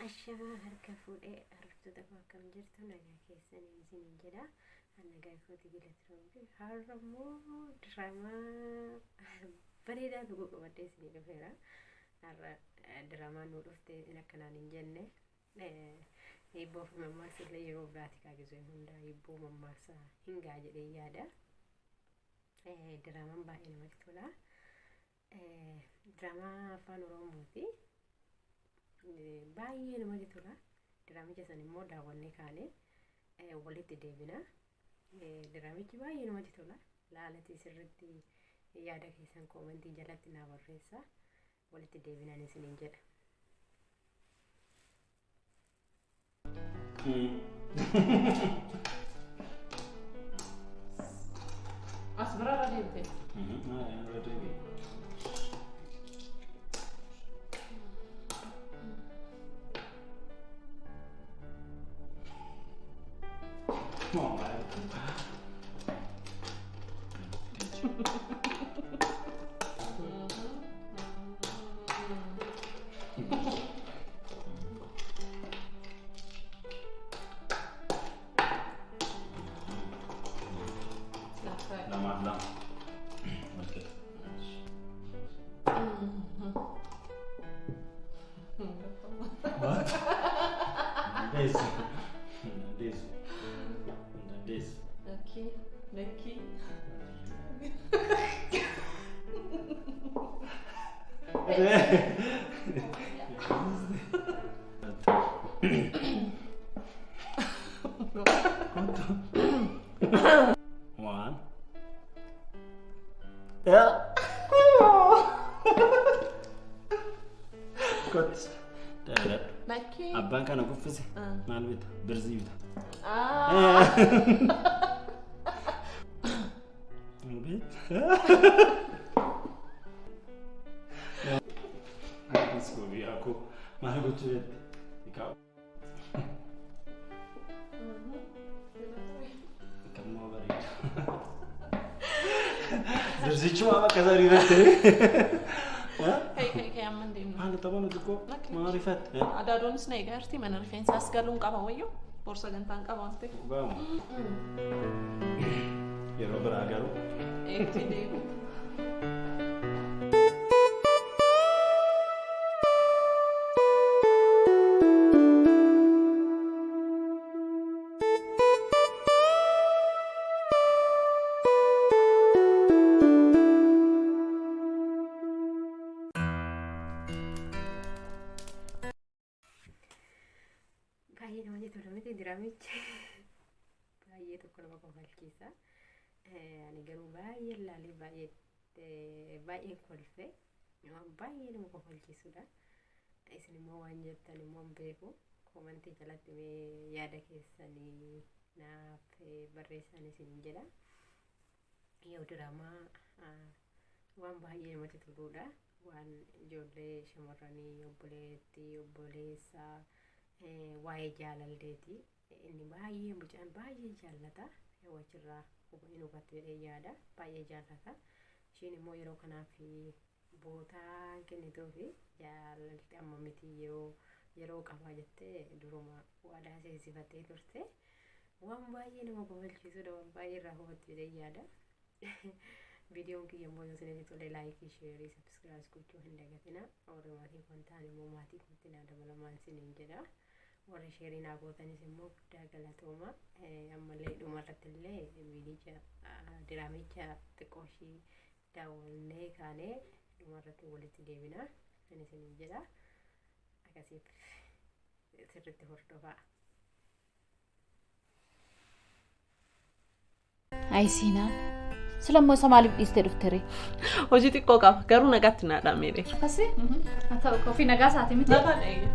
Ashamaa harka fuudhee hordoftoota koo akkam jirtu nagaa keessanii isiniin jedha. An nagaa kooti galata rabbi. Har'a immoo diraamaa bareedaa tokko qabadhee isinii dhufeera. Har'a diraamaan nu dhufte in akkanaan hin jenne. Hiibboo fi mammaaksa illee yeroo biraati kaa gizee hundaa hiibboo mammaaksa hin gaa jedhee yaada. Diraamaan baay'ee namatti tola. Diraamaa afaan Oromooti. Baay'ee namatti tola. Diraamicha san immoo daawwannee kaane walitti deebina. Diraamichi baay'ee namatti tola. Laalatii sirriitti yaada keessan koomentii jalatti naa barreessa. Walitti deebinaan isiniin jedha. As bira irra deemte. Lamaaf lama. Wal qixa. What? Dandeessu. Dandeessu. Dandeessu. Lakkii. Lakkii. One. Yeah. Kot. Dheeradhu. Lakkii. Abbaan kana kuffise maal bita? Birzii bita. Ah. Akkas biyyaa koo maal gochuu jette? Egaa kammoo bareeda. Birzichuma bakka isaa rifatte. Kai kai kai amma hin deemnu. Maal tapha nuti koo maal rifatte? Adaadonis na egaa jirti mana rifeensaas galuun qaba wayyoo. Bor sagantaan qaba waan ta'eef. Dhugaamu. Yeroo biraa garuu. Eetti deemu. Baay'ee namatti tola miti diraamichi. Baay'ee tokko nama kofalchiisa. Ani garuu baay'ee laalee baay'ee baay'een kolfe. Waan baay'ee nama kofalchiisudha. Isin immoo waan jettan immoo hin beeku. Koomantii jalatti mee yaada keessanii naaf barreessan isin jedha. Yoo diraamaa waan baay'ee namatti toludha. Waan ijoollee shamarranii obboleettii obboleessaa waa'ee jaalalleeti. Inni baay'ee mucaan baay'ee jaallata. Yoo achirraa hin hubattu jedhee yaada. Baay'ee jaallata. Ishiin immoo yeroo kanaaf bootaa kennituufi jaalalti amma miti yeroo yeroo qabaa jettee duruma waadaa seensifattee turte. Waan baay'ee nama kofalchiisudha. Waan baay'ee irraa hubattu jedhee yaada. Viidiyoon kiyya immoo yoo isinitti tole laayikii, sheerii, sabskiraayib gochuu hin dagatina. Warri maatii koo hin taane immoo maatii kootti naa dabalamaan isiniin jedha. Warri sheerii naa gootanis immoo guddaa galatooma. Ammallee dhuma irratti illee viidicha diraamicha xiqqoo ishii daawwannee kaanee dhuma irratti walitti deebina. Kan isiniin jedha. Akkasiif sirriitti hordofaa. Ayi Siinaa. Sila immoo isa maaliif dhiistee dhufte ree? Hojii xiqqoo qaba garuu nagaatti naa dhaamee dheera. Akkasii? Haa ta'u ofii nagaa isaati miti. Nagaan eeyya.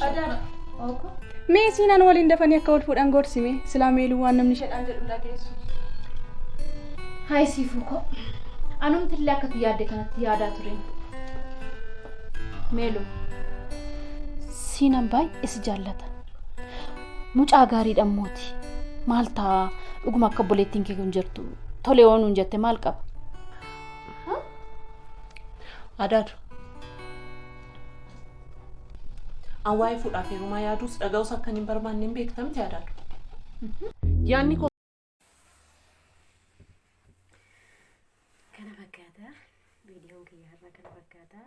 Ajaa'ib. Ooko. Mee siinaan waliin dafanii akka wal fuudhan gorsime silaa meeluu waan namni isheedhaan jedhu dhageessu. Hayi siifuu koo. Anumti illee akka ati yaadde kanatti yaadaa tureen. Meeluu. Siinaan baay'ee si jaallata. Mucaa gaariidha immooti. Maal ta'a dhuguma akka obboleettiin kee kun jirtu tole yoo nuun jette maal qaba? Adaadu. An waa'ee fuudhaaf heerumaa yaaduus dhaga'uus akka hin barbaanne hin beekta miti Adaaduu. Yaadni koo Kana fakkaata. Viidiyoon kiyya har'a kana fakkaata.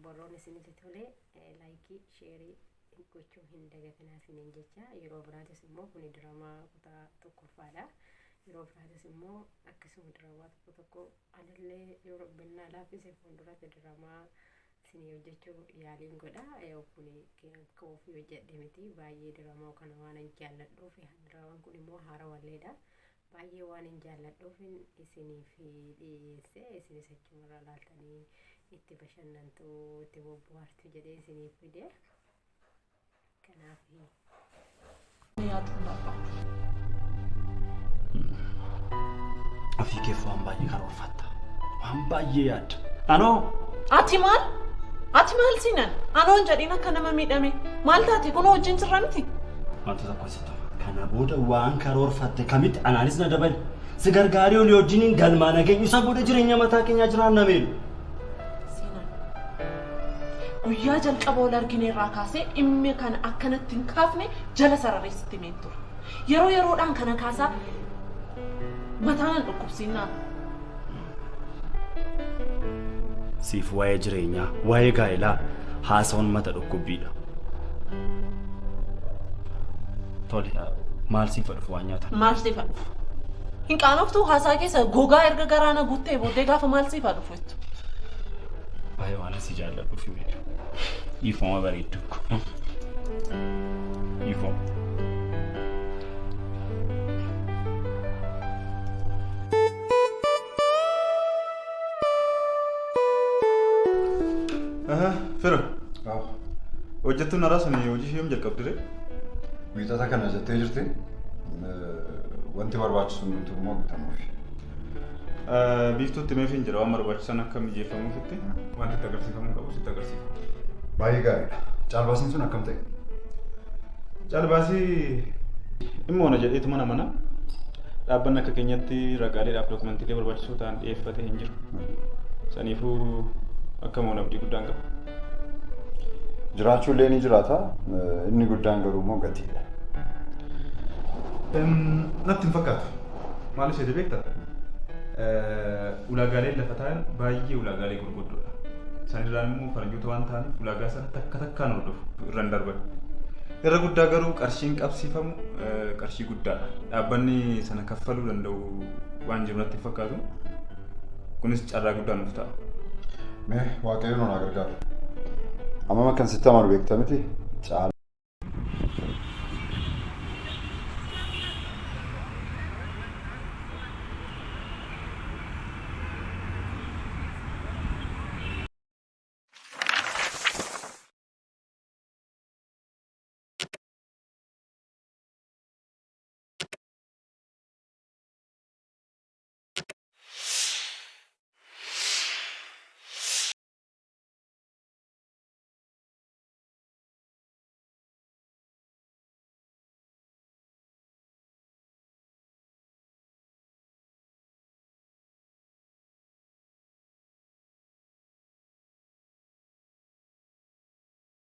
Warroonni isinitti tole like, share gochuu hin dagatinaa isiniin jecha. Yeroo biraatis immoo kuni diraamaa kutaa tokkoffaadha. Yeroo biraatis immoo akkasuma diraamaa tokko tokko anillee yoo rabbiin naa laaffise fuulduratti diraamaa isinii hojjechuu yaaliin godha. Kuni akka ofii hojjedhe miti, baay'ee diraamaa kana waan hin jaalladhuuf, diraamaan kun immoo haarawalleedha. Baay'ee waan hin jaalladhuuf isiniif dhiyeesse, isinis achumarraa laaltanii itti bashannantu, itti bobbohaartu jedhee isiniif fide. Kanaaf yaaduu hin barbaadu. Ofii keef waan baay'ee karoorfatta. Waan baay'ee yaadda. Anoo Ati maal? Ati maal siinan? Anoon jedhiin akka nama miidhame. Maal taate? Kunoo wajjin jirra miti? Wanta tokko sitti hima. Kana booda waan karoorfatte kamitti anaanis na dabali. Si gargaaree olii wajjiniin galmaa nageenyu, isa booda jireenya mataa keenyaa jiraanna meelu. Siinan. Guyyaa jalqaba wal argine irraa kaasee dhimmi kana akkanatti hin kaafne jala sarareessitti himeen ture. Yeroo yeroodhaan kana kaasaa mataan dhukkubsinnaa. Siif waa'ee jireenyaa, waa'ee gaa'elaa haasa'uun mata dhukkubbiidha. Tole, maal siif dhufu waan nyaatan? Maal siif dhufu? Hin qaanoftuu? Haasaa keessa gogaa erga garaana guuttee booddee gaafa maal siif dhufu jettu. Baay'ee waan asi jaalladhuuf meedu. Dhiifama bareeddu. Dhiifama. Fira. Hojjettuun haaraa sun hojii ishee yoom jalqabdi ree? Wiixata kana jettee jirti. Wanti barbaachisu hundumtuu immoo bitamuufi. Biiftuutti meefiin jira, waan barbaachisan akka mijeeffamuufitti wanti itti agarsiifamuu qabu sitti agarsiifa. Baay'ee gaariidha. Caalbaasiin sun akkam ta'e? Caalbaasii dhimma ona jedheetu mana mana dhaabbanni akka keenyatti ragaaleedhaaf dookumentiilee barbaachisoo ta'an dhiyeeffatee hin jiru. Saniifuu akka moona abdii guddaan qaba. Jiraachuu illee ni jiraata. Inni guddaan garuu immoo gatiidha. Natti hin fakkaatu. Maal ishee beektaa? Ulaagaaleen lafa taa'an baay'ee ulaagaalee gurguddoodha. Isaan immoo faranjoota waan ta'aniif ulaagaa sana takka takkaan hordofu, irra hin darban. Irra guddaa garuu qarshiin qabsiifamu qarshii guddaadha. Dhaabbanni sana kaffaluu danda'u waan jiru natti hin fakkaatu. Kunis carraa guddaa nuuf ta'a. Mee Waaqayyo nu haa gargaaru. Amma kan sitti amanu beekta miti? Caala.